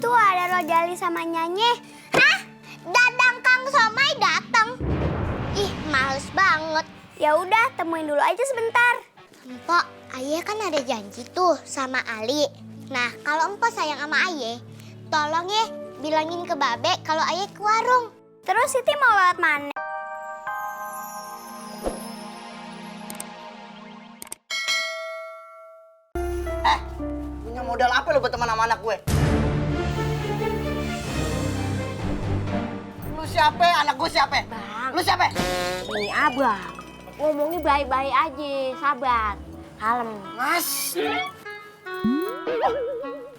Tuh ada Rojali sama Nyanyi. Hah? Dadang Kang Somai datang. Ih, males banget. Ya udah, temuin dulu aja sebentar. Empok, Ayah kan ada janji tuh sama Ali. Nah, kalau Empok sayang sama Ayah, tolong ya bilangin ke Babe kalau Ayah ke warung. Terus Siti mau lewat mana? Punya modal apa lo buat teman sama anak gue? Lu siapa? Anak gue siapa? Bang. Lu siapa? Ini abang. Ngomongnya baik-baik aja, sabar. Kalem. Mas.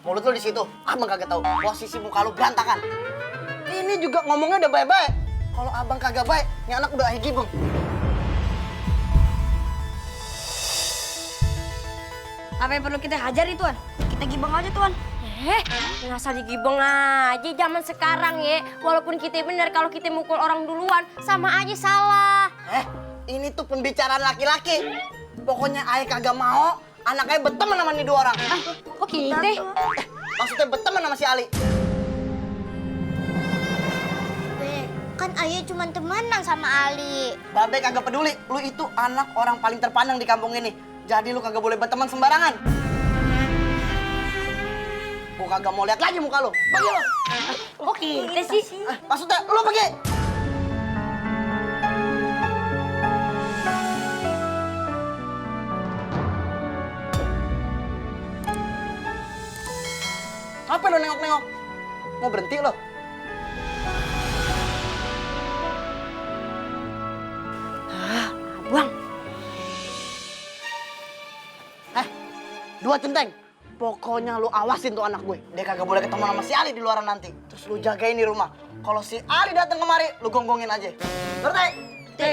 Mulut lu di situ. Abang kagak tahu. Posisi muka lu berantakan. Ini juga ngomongnya udah baik-baik. Kalau abang kagak baik, ini anak udah higi, Bang. Apa yang perlu kita hajar nih, Tuan? Kita gibeng aja, Tuan. Ngasal digibeng aja zaman sekarang ya. Walaupun kita benar, kalau kita mukul orang duluan, sama aja salah. Ini tuh pembicaraan laki-laki. Pokoknya ayah kagak mau anak ayah berteman sama nih dua orang. Kok kita? Maksudnya berteman sama si Ali. Kan Ayah cuma temenan sama Ali. Babe kagak peduli. Lu itu anak orang paling terpandang di kampung ini. Jadi lu kagak boleh berteman sembarangan. Gua kagak mau lihat lagi muka lu. Pergi lu. Kok kita sih? Maksudnya lu pergi. Apa lu nengok-nengok? Mau berhenti lo? Abang. Dua centeng. Pokoknya lu awasin tuh anak gue. Dia kagak boleh ketemu sama si Ali di luaran nanti. Terus lu jagain di rumah. Kalau si Ali datang kemari, lu gonggongin aja. Ngerti? Bete.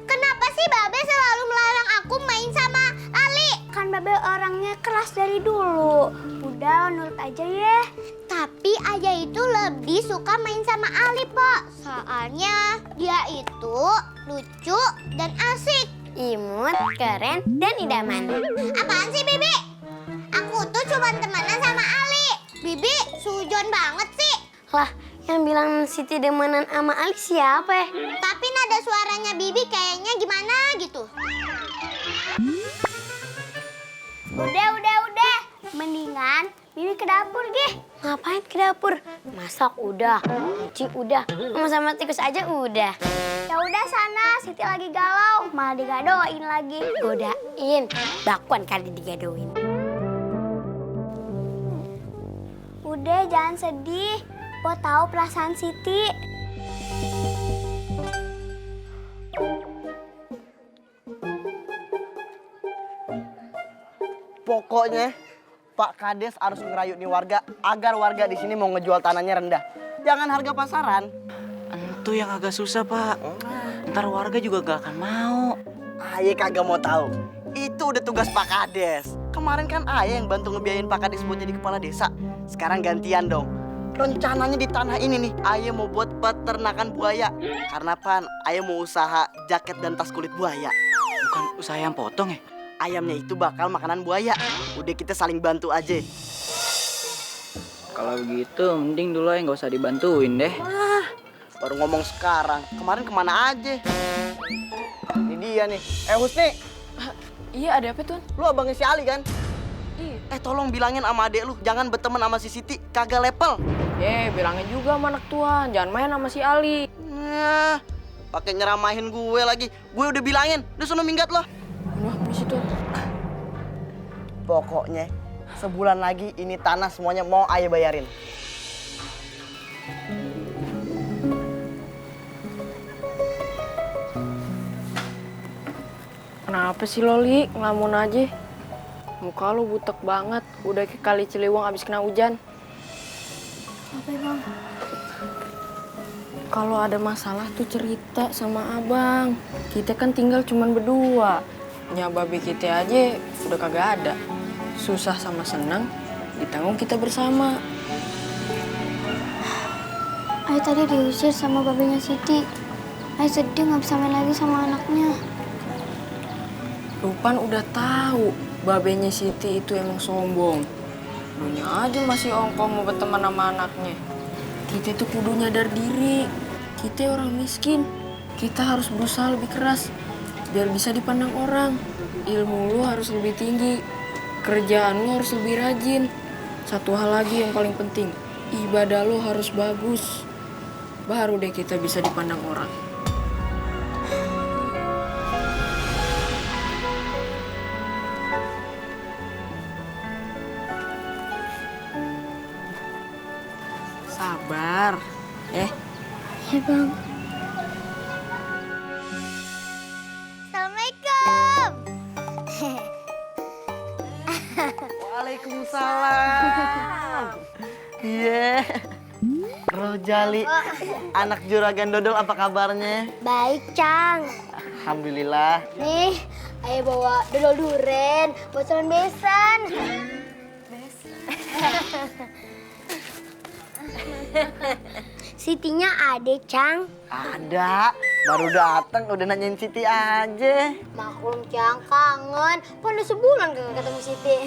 Kenapa sih Babe selalu melarang aku main sama Ali? Kan Babe orangnya keras dari dulu. Udah, nurut aja ya. Tapi Ayah itu lebih suka main sama Ali, Pak. Soalnya dia itu lucu dan asik. Imut, keren, dan idaman. Apaan sih, Bibi? Aku tuh cuma temenan sama Ali. Bibi, sujon banget sih. Lah, yang bilang Siti demenan sama Ali siapa ya? Tapi nada suaranya Bibi kayaknya gimana gitu. Udah. Mendingan Bibi ke dapur, Gih. Ngapain ke dapur? Masak udah, nyuci udah, sama tikus aja udah. Ya udah sana, Siti lagi galau, malah digadoin lagi. Godain, bakwan kali digadoin. Udah, jangan sedih. Gua tahu perasaan Siti. Pokoknya Pak Kades harus ngerayu nih warga agar warga di sini mau ngejual tanahnya rendah. Jangan harga pasaran. Itu yang agak susah, Pak. Ntar warga juga gak akan mau. Aye kagak mau tahu. Itu udah tugas Pak Kades. Kemarin kan Aye yang bantu ngebiayain Pak Kades buat jadi kepala desa. Sekarang gantian dong. Rencananya di tanah ini nih, Aye mau buat peternakan buaya. Karena pan, Aye mau usaha jaket dan tas kulit buaya. Bukan usaha yang potong ya? Ayamnya itu bakal makanan buaya. Udah kita saling bantu aja. Kalau begitu, mending dulu yang gak usah dibantuin deh. Baru ngomong sekarang. Kemarin kemana aja? Ini dia nih. Husni. Iya, ada apa, Tuan? Lu abangnya si Ali kan? Iya. Tolong bilangin sama adek lu. Jangan berteman sama si Siti. Kagak level. Bilangin juga sama anak Tuan. Jangan main sama si Ali. Nah, pakai nyeramahin gue lagi. Gue udah bilangin. Udah sono minggat lo. Wah, misi Tuan. Pokoknya sebulan lagi ini tanah semuanya mau Ayah bayarin. Kenapa sih Loli? Ngelamun aja. Muka lu butek banget. Udah kayak kali Ciliwung abis kena hujan. Apa Bang? Kalau ada masalah tuh cerita sama abang. Kita kan tinggal cuman berdua. Babi kita aja udah kagak ada. Susah sama senang ditanggung kita bersama. Ayo tadi diusir sama babenya Siti. Ayo sedih nggak bisa main lagi sama anaknya. Rupan udah tahu babenya Siti itu emang sombong. Dunia aja masih ongkong mau berteman sama anaknya. Kita tuh kudu nyadar diri. Kita orang miskin. Kita harus berusaha lebih keras biar bisa dipandang orang. Ilmu lu harus lebih tinggi. Kerjaan lu harus lebih rajin. Satu hal lagi yang paling penting, ibadah lu harus bagus. Baru deh kita bisa dipandang orang. Sabar. Ya bang. Assalamualaikum. Waalaikumsalam. Iya. Rojali, anak juragan dodol apa kabarnya? Baik, Cang. Alhamdulillah. Nih, ayo bawa dodol duren, bocoran besan. Sitinya ada, Cang. Ada, baru datang udah nanyain Siti aja. Maklum, Cang, kangen. Pada sebulan gak ketemu Siti.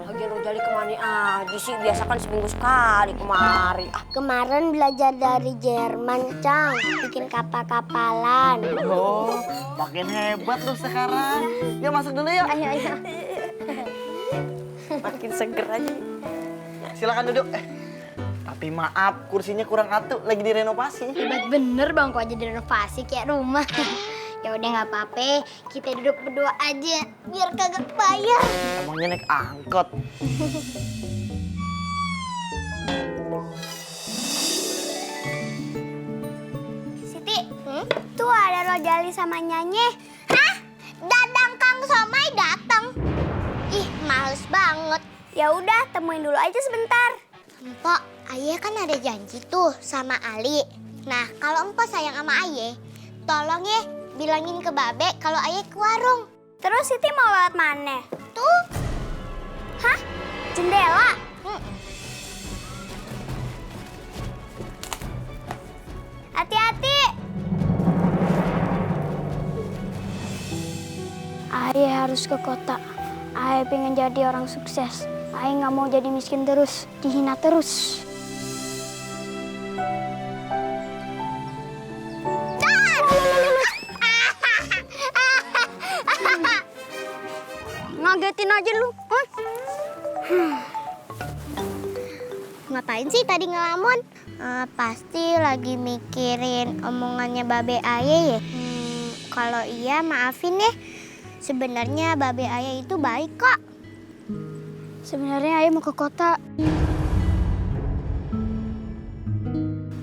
Lagian Rojali kemana aja sih? Biasa kan seminggu sekali kemari. Kemarin belajar dari Jerman, Cang. Bikin kapal-kapalan. Oh, makin hebat lu sekarang. Yuk masuk dulu yuk. Ayo. Makin seger aja. Silakan duduk. Tapi maaf, kursinya kurang atuh, lagi direnovasi. Hebat bener bang, kok aja direnovasi kayak rumah. Ya udah nggak apa-apa, kita duduk berdua aja, biar kagak bayar. Emangnya naik angkot. Siti, tuh ada Rojali sama Nyanyi. Hah? Dadang Kang Somai datang. Ih, males banget. Ya udah, temuin dulu aja sebentar. Empok, Ayah kan ada janji tuh sama Ali. Nah, kalau Empok sayang sama Ayah, tolong ya bilangin ke Babe kalau Ayah ke warung. Terus Siti mau lewat mana? Tuh. Hah? Jendela? Hati-hati. Ayah harus ke kota. Ayah pengen jadi orang sukses. Ayah nggak mau jadi miskin terus, dihina terus. Ngagetin aja lu. Ngapain sih tadi ngelamun? Pasti lagi mikirin omongannya Babe Ayah ya. Kalau iya maafin ya. Sebenarnya Babe Ayah itu baik kok. Sebenarnya Ayah mau ke kota.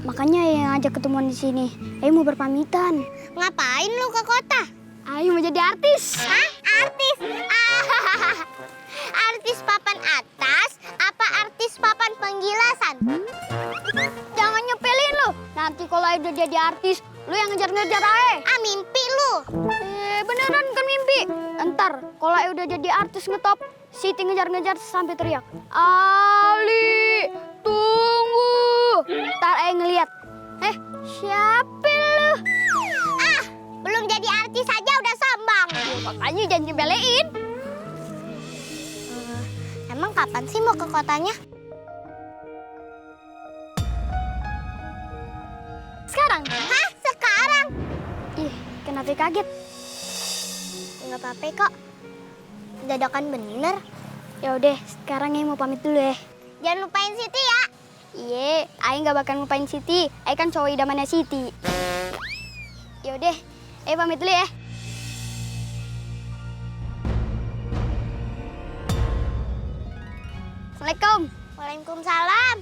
Makanya Ayah ngajak ketemuan di sini. Ayah mau berpamitan. Ngapain lu ke kota? Ayah mau jadi artis. Hah? Artis? Artis papan atas apa artis papan penggilasan? Jangan nyepelin lu. Nanti kalau Ayah udah jadi artis, lu yang ngejar-ngejar Ayah. Mimpi lu. Beneran kan mimpi. Entar kalau Ayah udah jadi artis ngetop, Siti ngejar-ngejar sampai teriak, Ali, tunggu. Ntar Ayah ngeliat. Siapa lu? Belum jadi artis aja udah sombong. Makanya jangan nyebelein. Emang kapan sih mau ke kotanya? Sekarang? Hah? Sekarang? Ih, kenapa kaget? Nggak apa-apa kok. Dadakan bener. Ya udah, sekarang Ayah mau pamit dulu ya. Jangan lupain Siti ya. Iya, Ayah nggak bakal lupain Siti. Ayah kan cowok idamannya Siti. Ya udah, Ayah pamit dulu ya. Assalamualaikum. Waalaikumsalam.